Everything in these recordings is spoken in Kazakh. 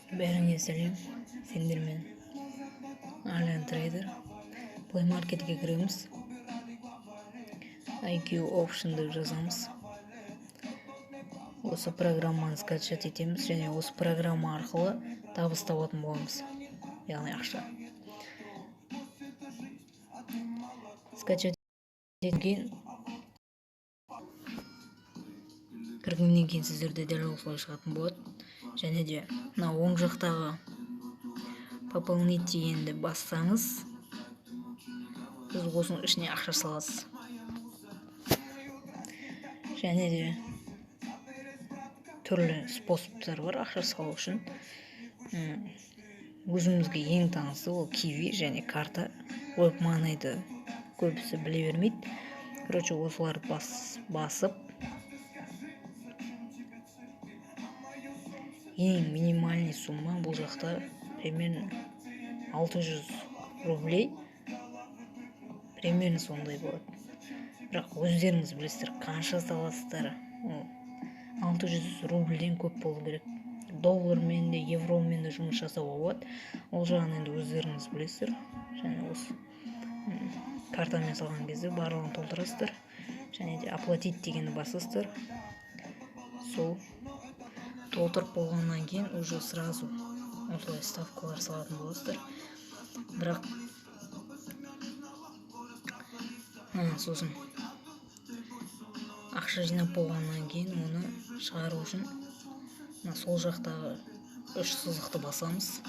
Бәріңе сәлем, сендермен Ален Трейдер. Play Market'ке кіреміз. IQ Option деп жазамыз. Осы программаны скачать етеміз және осы программа арқылы табыс табатын боламыз. Яғни ақша. Скачать еткеннен кіргеннен кейін сіздерде дәл осылай шығатын болады. Және де мына оң жақтағы пополнить дегенді бассаңыз, сіз осының ішіне ақша саласыз. Және де түрлі способтар бар ақша салу үшін. Өзімізге ең танысы ол Киви және карта. WebMoney'ді көбісі біле бермейді. Короче, осыларды басып, ең минимальный сумма бұл жақта примерно 600 рублей, примерно сондай болады. Бірақ өздеріңіз білесіздер, қанша саласыздар. Ол 600 рубльден көп болу керек. Доллармен де, евромен де жұмыс жасауға болады. Ол жағын енді өздеріңіз білесіздер. Және осы картамен салған кезде барлығын толтырасыздар. Және де оплатить дегенді басасыздар. Сол толтырып болғаннан кейін уже сразу осылай ставкалар салатын боласыздар. Бірақ сосын ақша жинап болғаннан кейін оны шығару үшін мына сол жақтағы үш сызықты басамыз.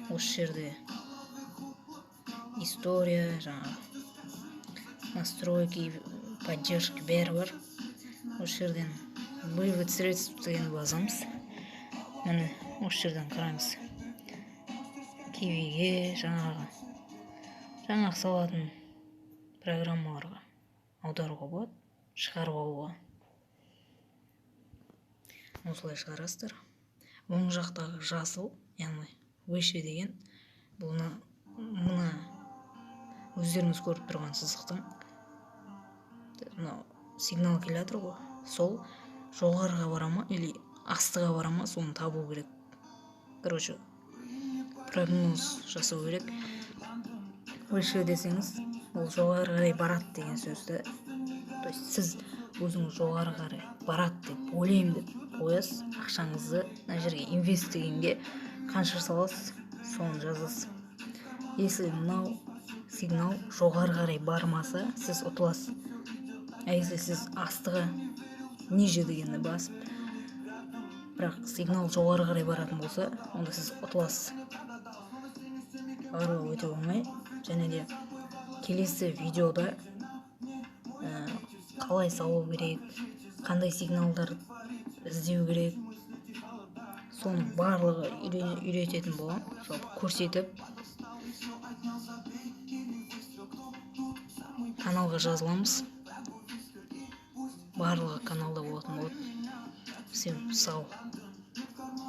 Осы жерде история, жаңағы настройки, поддержки бәрі бар. Осы жерден вывод средств дегенді басамыз. Міне, осы жерден қараңыз, Кивиге, жаңағы салатын программаларға аударуға болады, шығарып алуға. Осылай шығарасыздар. Оң жақтағы жасыл, яғни выше деген, бұл мына өздеріңіз көріп тұрған сызықтың мынау сигнал келе жатыр ғой, сол жоғарыға бара ма или астыға бара ма, соны табу керек. Короче, прогноз жасау керек. Выше десеңіз, ол жоғары қарай барады деген сөзді. То есть сіз өзіңіз жоғары қарай барады деп ойлаймын деп қоясыз ақшаңызды. Мына жерге инвест дегенге қанша саласыз, соны жазасыз. Если мынау сигнал жоғары қарай бармаса, сіз ұтыласыз. А если сіз астыға ниже дегенді басып, бірақ сигнал жоғары қарай баратын болса, онда сіз ұтыласыз. Барлығы өте оңай. Және де келесі видеода қалай салу керек, қандай сигналдар іздеу керек, соның барлығы үйрететін боламын, жалпы көрсетіп. Каналға жазыламыз, барлығы каналда болатын болады. Всем сау.